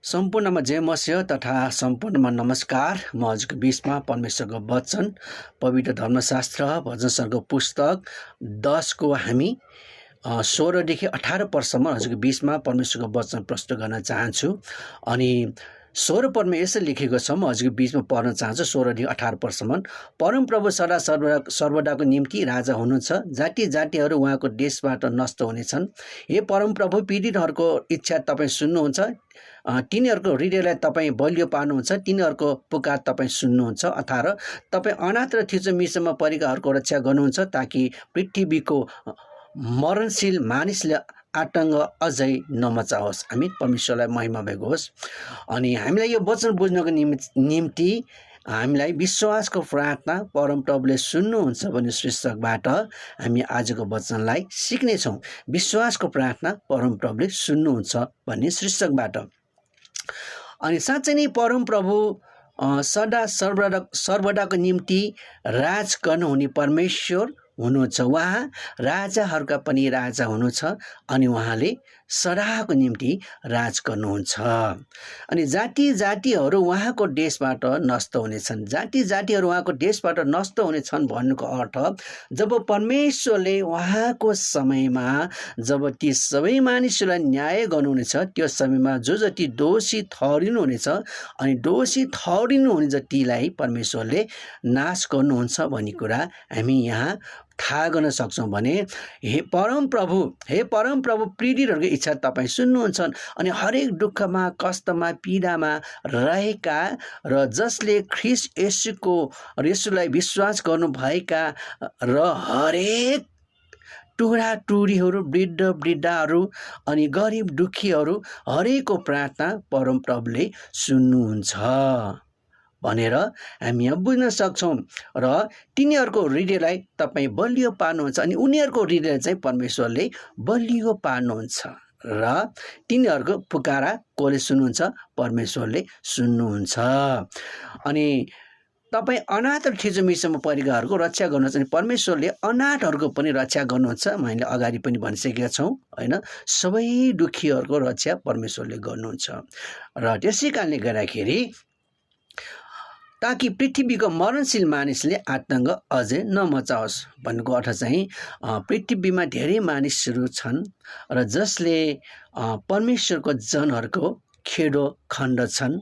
सम्पूर्णमा जय मसिह तथा सम्पूर्णमा नमस्कार। म हजुरको बिचमा परमेश्वरको वचन पवित्र धर्मशास्त्र भजनसँगको पुस्तक 10 को हामी 16 देखि 18 पदसम्म हजुरको बिचमा परमेश्वरको वचन प्रस्तुत गर्न चाहन्छु। अनि 16 पदमा यसरी लेखेको छ, म हजुरको बिचमा पढ्न चाहन्छु 16 देखि 18 पदसम्म। परमप्रभु सदा सर्वदाको निम्ति राजा हुनुहुन्छ, जाति जातिहरू उहाँको देशबाट नष्ट हुनेछन्। हे परमप्रभु, पीडितहरूको इच्छा तपाईँ सुन्नुहुन्छ, तिनीहरूको हृदयलाई तपाईँ बलियो पार्नुहुन्छ, तिनीहरूको पुकार तपाईँ सुन्नुहुन्छ। 18 तपाईँ अनाथ र थिचोमिचोमा परेकाहरूको रक्षा गर्नुहुन्छ, ताकि पृथ्वीको मरणशील मानिसले आतङ्क अझै नमचाओस्। हामी परमेश्वरलाई महिमा भएको होस्। अनि हामीलाई यो वचन बुझ्नको निम्ति हामीलाई विश्वासको प्रार्थना परमप्रभुले सुन्नुहुन्छ भन्ने शीर्षकबाट हामी आजको वचनलाई सिक्नेछौँ। विश्वासको प्रार्थना परमप्रभुले सुन्नुहुन्छ भन्ने शीर्षकबाट। अनि साँच्चै नै परमप्रभु सदा सर्वदाको निम्ति राज गर्नुहुने परमेश्वर हुनुहुन्छ। उहाँ राजाहरूका पनि राजा हुनुहुन्छ अनि उहाँले सदाको निम्ति राज गर्नुहुन्छ। अनि जाति जातिहरू उहाँको देशबाट नष्ट हुनेछन्। जाति जातिहरू उहाँको देशबाट नष्ट हुनेछन् भन्नुको अर्थ, जब परमेश्वरले उहाँको समयमा जब ती सबै मानिसहरूलाई न्याय गर्नुहुनेछ, त्यो समयमा जो जति दोषी ठहरिनुहुनेछ अनि दोषी ठहरिनुहुने जतिलाई परमेश्वरले नाश गर्नुहुन्छ भन्ने कुरा हामी यहाँ थाहा गर्न सक्छौँ। भने हे परमप्रभु पीडितहरूको इच्छा तपाईँ सुन्नुहुन्छ अनि हरेक दुःखमा कष्टमा पीडामा रहेका र जसले ख्रीष्ट येशूलाई विश्वास गर्नुभएका र हरेक टुरा टुरीहरू वृद्ध वृद्धाहरू अनि गरिब दुखीहरू हरेकको प्रार्थना परमप्रभुले सुन्नुहुन्छ भनेर हामी यहाँ बुझ्न सक्छौँ। र तिनीहरूको हृदयलाई तपाईँ बलियो पार्नुहुन्छ अनि उनीहरूको हृदय चाहिँ परमेश्वरले बलियो पार्नुहुन्छ र तिनीहरूको पुकारा कसले सुन्नुहुन्छ? परमेश्वरले सुन्नुहुन्छ। अनि तपाईँ अनाथ र थिचोमिचोमा परेकाहरूको रक्षा गर्नुहुन्छ अनि परमेश्वरले अनाथहरूको पनि रक्षा गर्नुहुन्छ। मैले अगाडि पनि भनिसकेका छौँ होइन, सबै दुखीहरूको रक्षा परमेश्वरले गर्नुहुन्छ। र त्यसै कारणले गर्दाखेरि ताकि पृथ्वीको मरणशील मानिसले आतङ्क अझै नमचाओस् भन्नुको अर्थ चाहिँ पृथ्वीमा धेरै मानिसहरू छन् र जसले परमेश्वरको जनहरूको खेडो खन्दछन्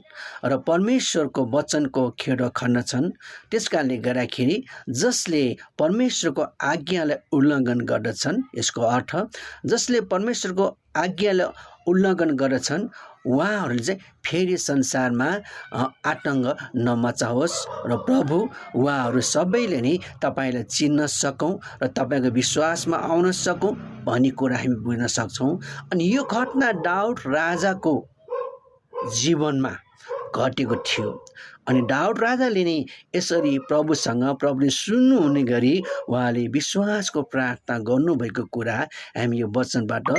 र परमेश्वरको वचनको खेडो खन्दछन्। त्यस कारणले गर्दाखेरि जसले परमेश्वरको आज्ञालाई उल्लङ्घन गर्दछन्, यसको अर्थ जसले परमेश्वरको आज्ञालाई उल्लङ्घन गर्दछन् उहाँहरूले चाहिँ फेरि संसारमा आतङ्क नमचाओस् र प्रभु उहाँहरू सबैले नै तपाईँलाई चिन्न सकौँ र तपाईँको विश्वासमा आउन सकौँ भन्ने कुरा हामी बुझ्न सक्छौँ। अनि यो घटना दाउद राजाको जीवनमा घटेको थियो अनि दाउद राजाले नै यसरी प्रभुले सुन्नुहुने गरी उहाँले विश्वासको प्रार्थना गर्नुभएको कुरा हामी यो वचनबाट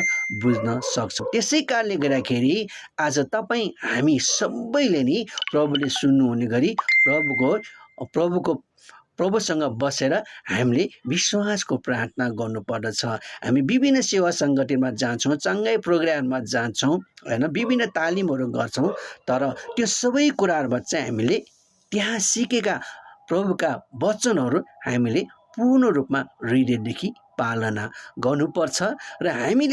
बुझ्न सक्छौँ। त्यसै कारणले गर्दाखेरि आज तपाईँ हामी सबैले नै प्रभुले सुन्नुहुने गरी प्रभुसँग बसेर हामीले विश्वासको प्रार्थना गर्नुपर्दछ। हामी विभिन्न सेवा सङ्गठनमा जान्छौँ, चङ्गै प्रोग्राममा जान्छौँ होइन, विभिन्न तालिमहरू गर्छौँ, तर त्यो सबै कुराहरूमा चाहिँ हामीले त्यहाँ सिकेका प्रभुका वचनहरू हामीले पूर्ण रूपमा हृदयदेखि पालना गर्नुपर्छ र हामी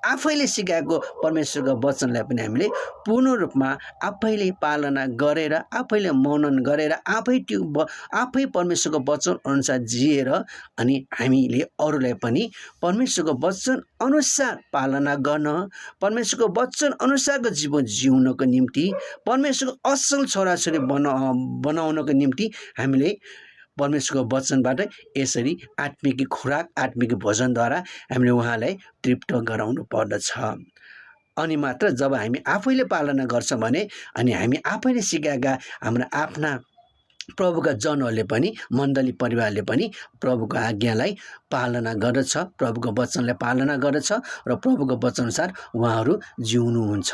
आफैले सिकाएको परमेश्वरको वचनलाई पनि हामीले पूर्ण रूपमा आफैले पालना गरेर आफैले मनन गरेर आफै परमेश्वरको वचन अनुसार जिएर अनि हामीले अरूलाई पनि परमेश्वरको वचन अनुसार पालना गर्न, परमेश्वरको वचन अनुसारको जीवन जिउनको निम्ति, परमेश्वरको असल छोराछोरी बनाउनको निम्ति हामीले परमेश्वरको वचनबाट यसरी आत्मिक खुराक आत्मिक भोजनद्वारा हामीले उहाँलाई तृप्त गराउनु पर्दछ। अनि मात्र जब हामी आफैले पालना गर्छौँ भने अनि हामी आफैले सिकाएका हाम्रा आफ्ना प्रभुका जनहरूले पनि मण्डली परिवारले पनि प्रभुको आज्ञालाई पालना गर्दछ, प्रभुको वचनलाई पालना गर्दछ र प्रभुको वचनअनुसार उहाँहरू जिउनुहुन्छ।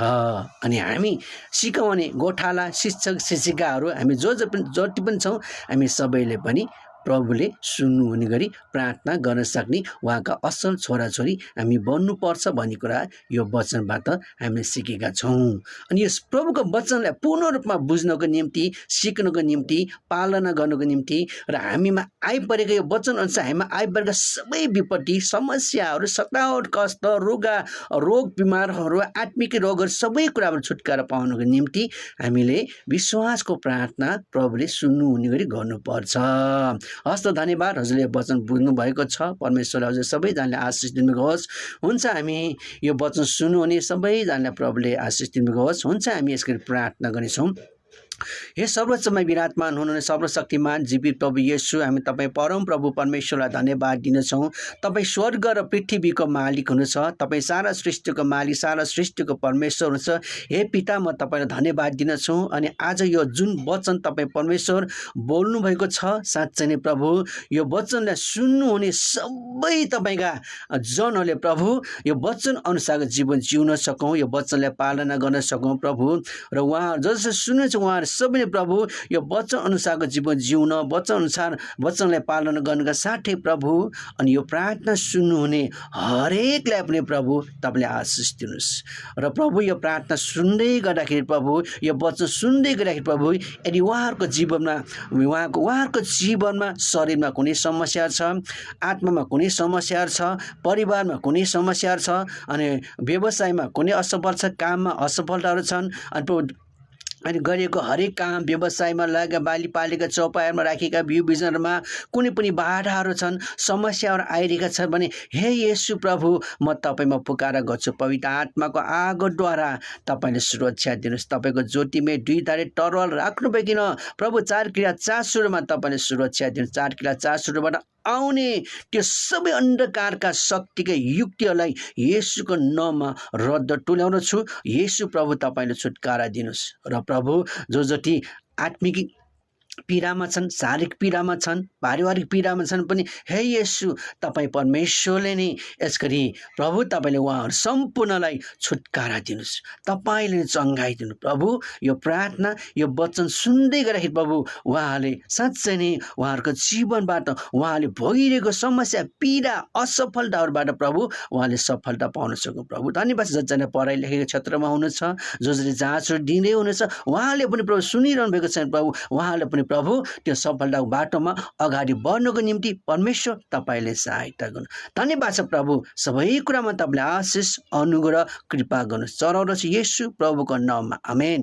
अनि हामी सिकाउने गोठाला शिक्षक शिक्षिकाहरू हामी जति पनि छौँ हामी सबैले पनि प्रभुले सुन्नुहुने गरी प्रार्थना गर्न सक्ने उहाँका असल छोराछोरी हामी बन्नुपर्छ भन्ने कुरा यो वचनबाट हामीले सिकेका छौँ। अनि यस प्रभुको वचनलाई पूर्ण रूपमा बुझ्नको निम्ति, सिक्नको निम्ति, पालना गर्नको निम्ति र हामीमा आइपरेको यो वचन अनुसार हामीमा आइपरेका सबै विपत्ति, समस्याहरू, सतावट, कष्ट, रोग बिमारहरू, आत्मिक रोगहरू सबै कुराबाट छुटकारा पाउनको निम्ति हामीले विश्वासको प्रार्थना प्रभुले सुन्नुहुने गरी गर्नुपर्छ। हस्त धन्यवाद, हजुरले वचन बुझ्नु भएको छ। परमेश्वरले हजुर सबैजनाले आशिष दिनुहोस्। हुन्छ, हामी यो वचन सुन्नुहुने सबैजनालाई प्रभुले आशिष दिनुहोस्। हुन्छ, हामी यसरी प्रार्थना गर्नेछौँ। हे सर्वोच्चमा विराजमान हुनुहुने सर्वशक्तिमान जीवित प्रभु येशू, हामी तपाईँ परम प्रभु परमेश्वरलाई धन्यवाद दिनेछौँ। तपाईँ स्वर्ग र पृथ्वीको मालिक हुनुहुन्छ। तपाईँ सारा सृष्टिको मालिक, सारा सृष्टिको परमेश्वर हुनुहुन्छ। हे पिता, म तपाईँलाई धन्यवाद दिनेछु। अनि आज यो जुन वचन तपाईँ परमेश्वर बोल्नुभएको छ, साँच्चै नै प्रभु यो वचनलाई सुन्नुहुने सबै तपाईँका जनहरूले प्रभु यो वचन अनुसारको जीवन जिउन सकौँ, यो वचनलाई पालना गर्न सकौँ प्रभु। र उहाँ जसले सुन्नुहुन्छ उहाँहरू सबैले प्रभु यो वचन अनुसारको जीवन जिउन, वचन अनुसार वचनलाई पालना गर्नका साथै प्रभु अनि यो प्रार्थना सुन्नुहुने हरेकलाई पनि प्रभु तपाईँले आशिष दिनुहोस्। र प्रभु यो प्रार्थना सुन्दै गर्दाखेरि प्रभु, यो वचन सुन्दै गर्दाखेरि प्रभु, यदि उहाँहरूको जीवनमा उहाँहरूको जीवनमा शरीरमा कुनै समस्या छ, आत्मामा कुनै समस्या छ, परिवारमा कुनै समस्या छ, अनि व्यवसायमा कुनै असफल छ, काममा असफलताहरू छन्, अनि गरिएको हरेक काम, व्यवसायमा लागेका बालीपालेका चौपायामा राखेका बिउ बिजनहरूमा कुनै पनि बाधाहरू छन्, समस्याहरू आइरहेका छन् भने हे येशू प्रभु, म तपाईँमा पुकारा गर्छु। पवित्र आत्माको आगोद्वारा तपाईँले सुरक्षा दिनुहोस्। तपाईँको ज्योतिमै दुई धारे तरवाल राख्नुभइकन प्रभु चार किरा चासुरोमा तपाईँले सुरक्षा दिनुहोस्। चार किरा चासुरोबाट आउने त्यो सबै अन्धकारका शक्तिका युक्तिहरूलाई येशूको नाममा रद्द तुल्याउँदछु। येशू प्रभु तपाईँले छुटकारा दिनुहोस्। र प्रभु जो जति आत्मिक पीडामा छन्, शारीरिक पीडामा छन्, पारिवारिक पीडामा छन् पनि हे येशू तपाईँ परमेश्वरले नै यसरी प्रभु तपाईँले उहाँहरू सम्पूर्णलाई छुटकारा दिनुहोस्, तपाईँले नै चङ्गाइ दिनु प्रभु। यो प्रार्थना यो वचन सुन्दै गर्दाखेरि प्रभु उहाँले साँच्चै नै उहाँहरूको जीवनबाट उहाँले भोगिरहेको समस्या, पीडा, असफलताहरूबाट प्रभु उहाँले सफलता पाउन सकौँ प्रभु। धन्यवाद। जसजना पढाइ लेखेको क्षेत्रमा हुनुहुन्छ, जसले जाँच दिँदै हुनुहुन्छ, उहाँले पनि प्रभु सुनिरहनु भएको छ प्रभु, उहाँले पनि प्रभु त्यो सफलताको बाटोमा अगाडि बढ्नको निम्ति परमेश्वर तपाईँले सहायता गर्नु। धन्यवाद छ प्रभु। सबै कुरामा तपाईँले आशिष, अनुग्रह, कृपा गर्नुहोस्। चढाउँदछु येशू प्रभुको नाममा, आमेन।